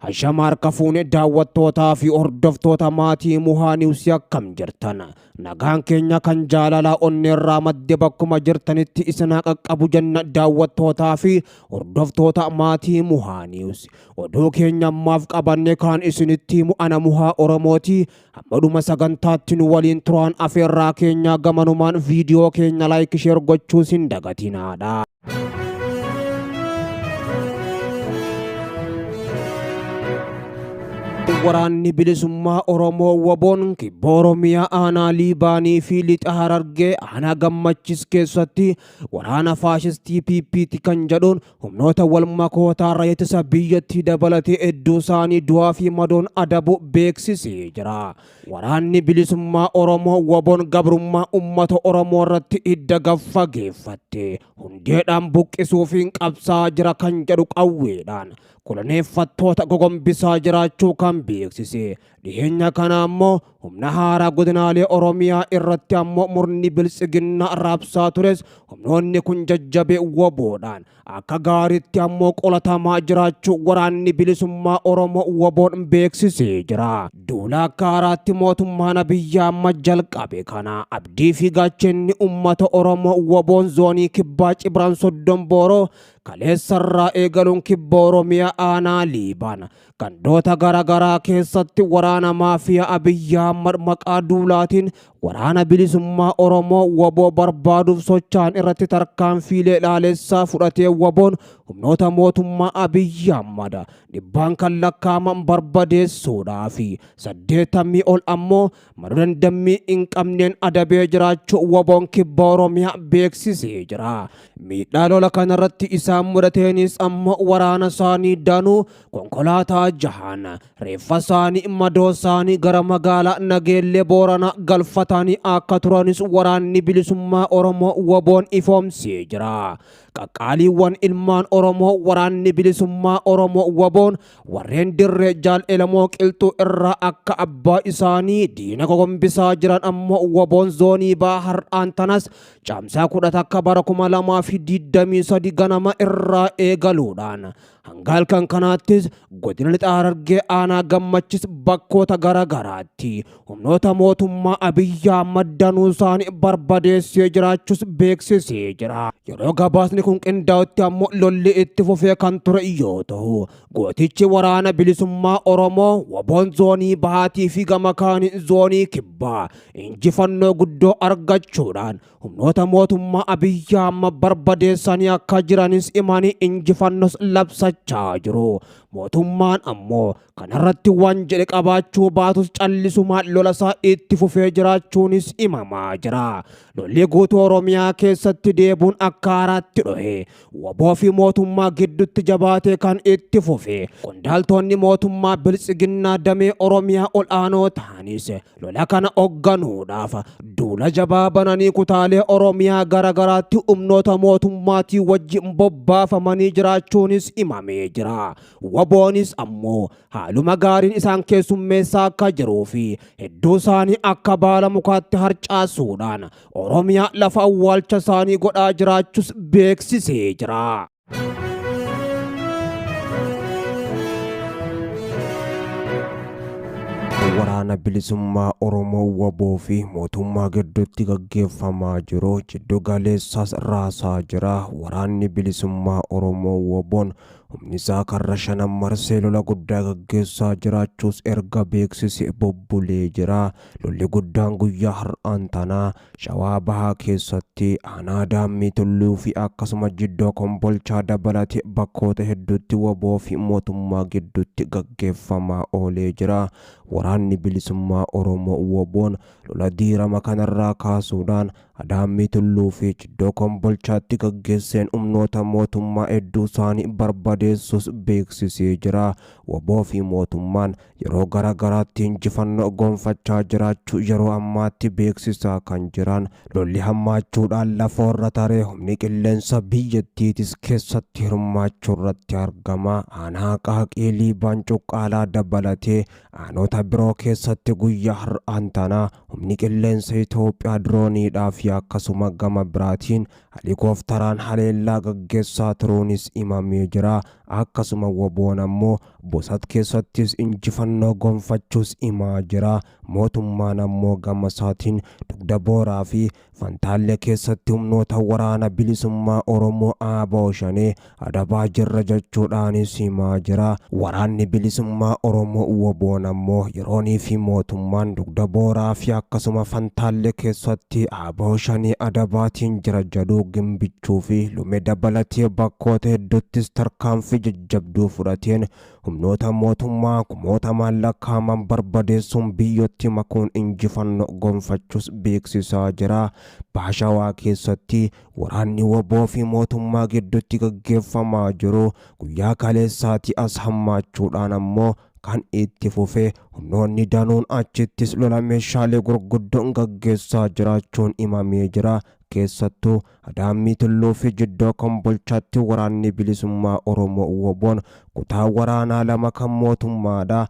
Ashama harka fuune daawwattootaa fi hordoftoota maatii Muhaa News akkam jirtan? Nagaan keenya kan jaalalaa onneerraa madde bakkuma jirtanitti isin haa qaqqabu jenna daawwattootaa fi hordoftoota maatii Muhaa News. Oduu keenya ammaaf qabanne kaan isinitti himu ana Muhaa Oromooti. Hamma dhuma sagantaatti nu waliin turaan afeerraa keenya gamanumaan viidiyoo keenya like share gochuus hin dagatinaadha. Waraanni bilisummaa Oromoo WBOn kibba Oromiyaa aanaa Liibaanii fi lixa Harargee aanaa Gammachis keessatti waraana faashistii PPti kan jedhuun humnoota wal makootaa raayyaa ittisa biyyattii dabalatee hedduu isaanii du'aa fi madoon adabu beeksisee jira. Waraanni bilisummaa Oromoo WBOn gabrummaa uummata Oromoo irratti hidda gaffageeffatte hundeedhaan buqqisuufiin qabsaa jira kan jedhu qawweedhaan koloneeffattoota gogombisaa jiraachuu kan beeksise. Dhiheenya kana ammoo humna haaraa godinaalee Oromiyaa irratti ammoo murni biltsiginnaa raabsaa tures humnoonni kun jajjabee WBOdhaan akka gaariitti ammoo qolatamaa jiraachuu waraanni bilisummaa Oromoo WBOn beeksisee jira. Duula akka haaraatti mootummaan Abiyyi Ahmad jalqabe kana abdii fi gaachenni uummata Oromoo WBOn zoonii kibbaa Cibraan Soddom Booroo kaleessarraa eegaluun kibba Oromiyaa aanaa Liibaan gandoota garaagaraa keessatti waraana maafiyaa Abiyyi Ahmad maqaa duulaatiin waraana bilisummaa Oromoo WBO barbaaduuf socho'an irratti tarkaanfiilee laalessaa fudhatee WBOn humnoota mootummaa Abiyyi Ahmad dhibbaan kan lakkaa'aman barbadeessuudhaa fi 80 ol ammoo madoo dandammii hin qabneen adabee jiraachuu WBOn kibba Oromiyaa beeksisee jira. Miidhaa lola kanarratti isaan mudateenis ammoo waraana isaanii danuu konkolaataa jahaan reeffa isaanii madoo isaanii gara magaalaa Nageellee Booranaa galfatanii akka turanis waraanni bilisummaa Oromoo WBOn ifoomsee jira. Qaqqaaliiwwan ilmaan Oromoo waraanni bilisummaa Oromoo WBOn warreen dirree Jaal Elemoo Qilxuu irraa akka abbaa isaanii diina gogombisaa jiran ammoo WBOn zoonii baha har'aan tanas caamsaa 11 bara 2023 ganama irraa eegaluudhaan hanga halkan kanaattis godina lixa Harargee aanaa Gammachis bakkoota garaagaraatti humnoota mootummaa Abiyyi Ahmad danuu isaanii barbadeessee jiraachuus beeksisee jira. Yeroo gabaasni kun qindaa'utti ammoo lolli itti fufee kan ture yoo ta'u, gootichi waraana bilisummaa Oromoo WBOn zoonii bahaatii fi gama kaaniin zoonii kibbaa injifannoo guddoo argachuudhaan humnoota mootummaa Abiyyi Ahmad barbadeessanii akka jiranis himanii injifannos labsachaa jiru. Mootummaan ammoo kanarratti waan jedhe qabaachuu baatus callisumaan lola isaa itti fufee jiraachuunis himamaa jira. Lolli guutuu Oromiyaa keessatti deebuun akka haaraatti dhohe. WBO fi mootummaa gidduutti jabaatee kan itti fufe. Qondaaltonni mootummaa biltsiginnaa damee Oromiyaa ol'aanoo ta'anis lola kana hoogganuudhaaf duula jabaa bananii kutaalee Oromiyaa garaagaraatti humnoota mootummaatii wajjin bobbaafamanii jiraachuunis himamee jira. WBOnis ammoo haaluma gaariin isaan keessummeessaa akka jiruu fi hedduu isaanii akka baala mukaatti harcaasuudhaan Oromiyaa lafa awwaalcha isaanii godhaa jiraachuus beeksisee jira. Waraana bilisummaa Oromoo WBO fi mootummaa gidduutti gaggeeffamaa jiru jiddu galeessaas raasaa jira. Waraanni bilisummaa Oromoo WBOn humni isaa karra shanan marsee lola guddaa gaggeessaa jiraachuus erga beeksise bubbulee jira. Lolli guddaan guyyaa har'aan tanaa Shawaa Bahaa keessatti aanaa Daammii Tulluu fi akkasuma Jiddoo Kombolchaa dabalatee bakkoota hedduutti WBO fi mootummaa gidduutti gaggeeffamaa oolee jira. Waraanni bilisummaa Oromoo WBOn lola diirama kanarraa kaasuudhaan Adaammii Tulluu fi Jiddoo Kombolchaatti gaggeesseen humnoota mootummaa hedduu isaanii barbadeessuus beeksisee jira. WBO fi mootummaan yeroo gara garaatti injifannoo gonfachaa jiraachuu yeroo ammaatti beeksisaa kan jiran lolli hammaachuudhaan lafoorra taree humni qilleensa biyyattiitis keessatti hirmaachuu irratti argama. Aanaa Qaaqii Liibaan Cuqqaalaa dabalatee aanota biroo keessatti guyyaa har'aan tana humni qilleensa Itoophiyaa dirooniidhaa fi akkasuma gama biraatiin halikooftaraan haleellaa gaggeessaa turuunis himamee jira. Akkasuma WBOn ammoo Bosat keessattis injifannoo gonfachuus himaa jira. Mootummaan ammoo gama isaatiin Dugda Booraa fi Fantaallee keessatti humnoota Waraana Bilisummaa Oromoo ABO Shanee adabaa jirra jechuudhaanis himaa jira. Waraanni Bilisummaa Oromoo WBOn ammoo yeroonii fi mootummaan Dugda Booraa fi akkasuma Fantaallee keessatti ABO Shanee adabaatiin jira jedhu Gimbichuu fi Lume dabalatee bakkoota hedduuttis tarkaanfii jajjabduu fudhateen humnoota mootummaa kumootamaan lakkaa'aman barbadeessuun biyyootti makuun injifannoo gonfachuus beeksisaa jira. Baha Shawaa keessatti waraanni wbo fi mootummaa gidduutti gaggeeffamaa jiru guyyaa kaleessaatii as hammaachuudhaan ammoo kan itti fufe humnoonni danuun achittis lola meeshaalee gurguddoon gaggeessaa jiraachuun himamee jira. Keessattuu Adaammii Tulluu fi Jiddoo Kombolchaatti Waraanni Bilisummaa Oromoo WBOn kutaa waraanaa 2 kan mootummaadha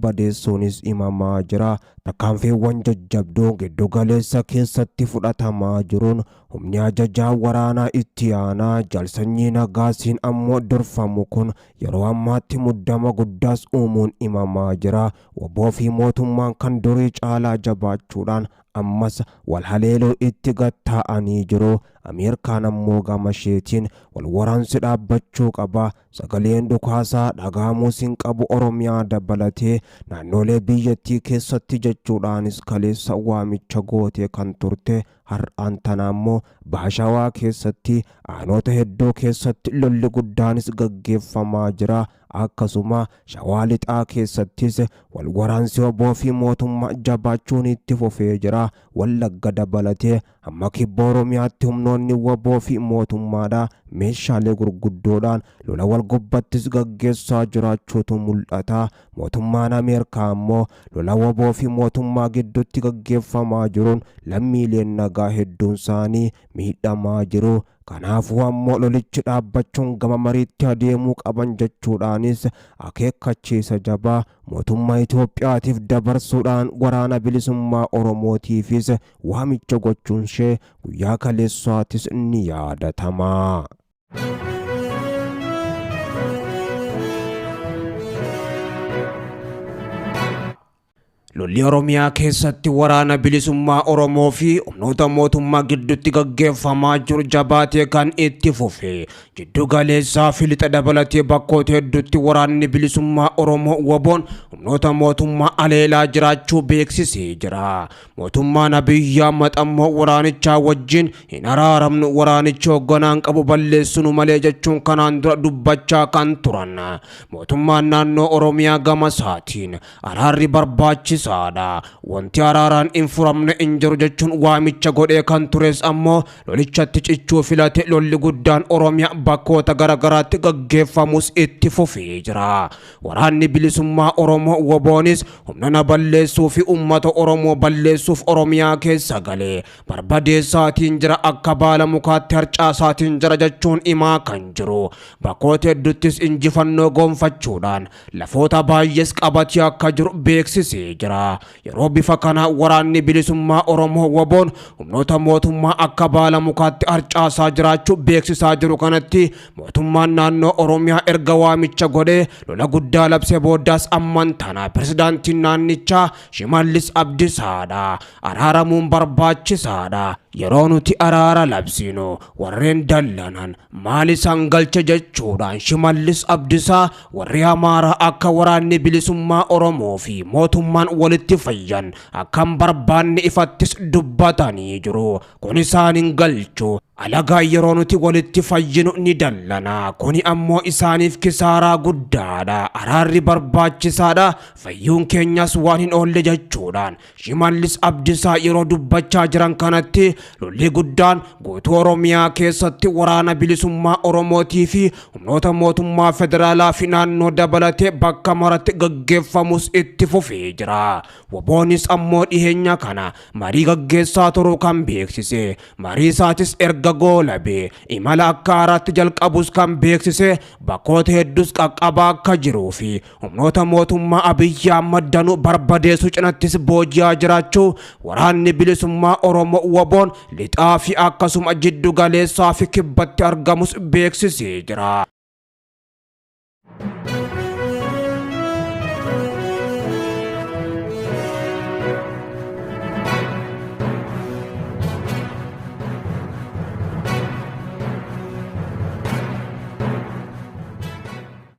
barbadeessuunis himamaa jira. Tarkaanfiiwwan jajjabduu giddu galeessa keessatti fudhatamaa jiruun humni ajajaa waraanaa itti aanaa Jaal Sanyii Nagaasiin ammoo durfamu kun yeroo ammaatti muddama guddaas uumuun himamaa jira. Wbo fi mootummaan kan durii caalaa jabaachuudhaan ammas wal haleeluu itti gad taa'anii jiru. Ameerikaan ammoo gama isheetiin wal waraansi dhaabbachuu qaba, sagaleen dhukaasaa dhaga'amuus hin qabu Oromiyaa dabalatee naannoolee biyyattii keessatti jechuudhaanis kaleessa waamicha gootee kan turte har'aan tana ammoo Baha Shawaa keessatti aanoota hedduu keessatti lolli guddaanis gaggeeffamaa jira. Akkasuma Shawaa Lixaa keessattis wal waraansi wbo fi mootummaa jabaachuun itti fufee jira. Wallagga dabalatee hamma Kibba Oromiyaatti humnoonni wbo fi mootummaadha meeshaalee gurguddoodhaan lola wal gubbattis gaggeessaa jiraachuutu mul'ata. Mootummaan Ameerikaa ammoo lola wbo fi mootummaa gidduutti gaggeeffamaa jiruun lammiileen nagaa hedduunsaanii miidhamaa jiru. Kanaafuu ammoo lolichi dhaabbachuun gama mariitti adeemuu qaban jechuudhaanis akeekkachiisa jabaa mootummaa Itoophiyaatiif dabarsuudhaan Waraana Bilisummaa Oromootiifis waamicha gochuunshee guyyaa kaleessaatis ni yaadatama. Lolli Oromiyaa keessatti waraana bilisummaa Oromoo fi humnoota mootummaa gidduutti gaggeeffamaa jiru jabaatee kan itti fufe. Jiddu galeessaa fi lixa dabalatee bakkoota hedduutti waraanni bilisummaa Oromoo WBOn humnoota mootummaa aleelaa jiraachuu beeksisee jira. Mootummaan Abiyyi Ahmad ammoo waraanichaa wajjin hin araaramnu waraanichi hoogganaan qabu balleessinu malee jechuun kanaan dura dubbachaa kan turan. Mootummaan naannoo Oromiyaa gama isaatiin Araarri barbaachisaadha. Wanti araaraan hin furamne hin jiru jechuun waamicha godhee kan tures ammoo lolichatti cichuu filate lolli guddaan Oromiyaa bakkoota garagaraatti gaggeeffamus itti fufee jira. Waraanni bilisummaa Oromoo WBOnis humna na balleessuu fi uummata Oromoo balleessuuf Oromiyaa keessa galee barbadeessaatiin jira akka baala mukaatti harcaasaatiin jira jechuun himaa kan jiru. Bakkoota hedduuttis injifannoo gonfachuudhaan lafoota baay'ees qabatee akka jiru beeksisee jira. Yeroo bifa kanaa waraanni bilisummaa Oromoo WBOn humnoota mootummaa akka baala mukaatti harcaasaa jiraachuu beeksisaa jiru kanatti mootummaan naannoo Oromiyaa erga waamicha godhee lola guddaa labsee booddaas amman tana pirezidaantiin naannichaa Shimallis Abdisaadha. Araaramuun barbaachisaadha. Yeroo nuti araara labsinu warreen dallanan maal isaan galche jechuudhaan Shimallis Abdisaa warri Amaaraa akka waraanni bilisummaa Oromoo fi mootummaan walitti fayyan akka hin barbaanne ifattis dubbatanii jiru. Kun isaan hin galchu. Alagaan yeroo nuti walitti fayyinu ni dallana. Kuni ammoo isaaniif kisaaraa guddaadha. Araarri barbaachisaadha. Fayyuun keenyas waan hin oolle jechuudhaan Shimallis Abdisaa yeroo dubbachaa jiran kanatti lolli guddaan guutuu Oromiyaa keessatti waraana bilisummaa Oromootii fi humnoota mootummaa federaalaa fi naannoo dabalatee bakka maratti gaggeeffamus itti fufee jira. Waboonis ammoo dhiheenya kana marii gaggeessaa turuu kan beeksise. Marii isaatis erga goolabee imala akka haaraatti jalqabus kan beeksise bakkoota hedduus qaqqabaa akka jiruu fi Humnoota mootummaa Abiyyi Ahmad danuu barbadeessuu cinattis booji'aa jiraachuu waraanni bilisummaa Oromoo WBOn lixaa fi akkasuma jiddu galeessaa fi kibbatti argamus beeksisee jira.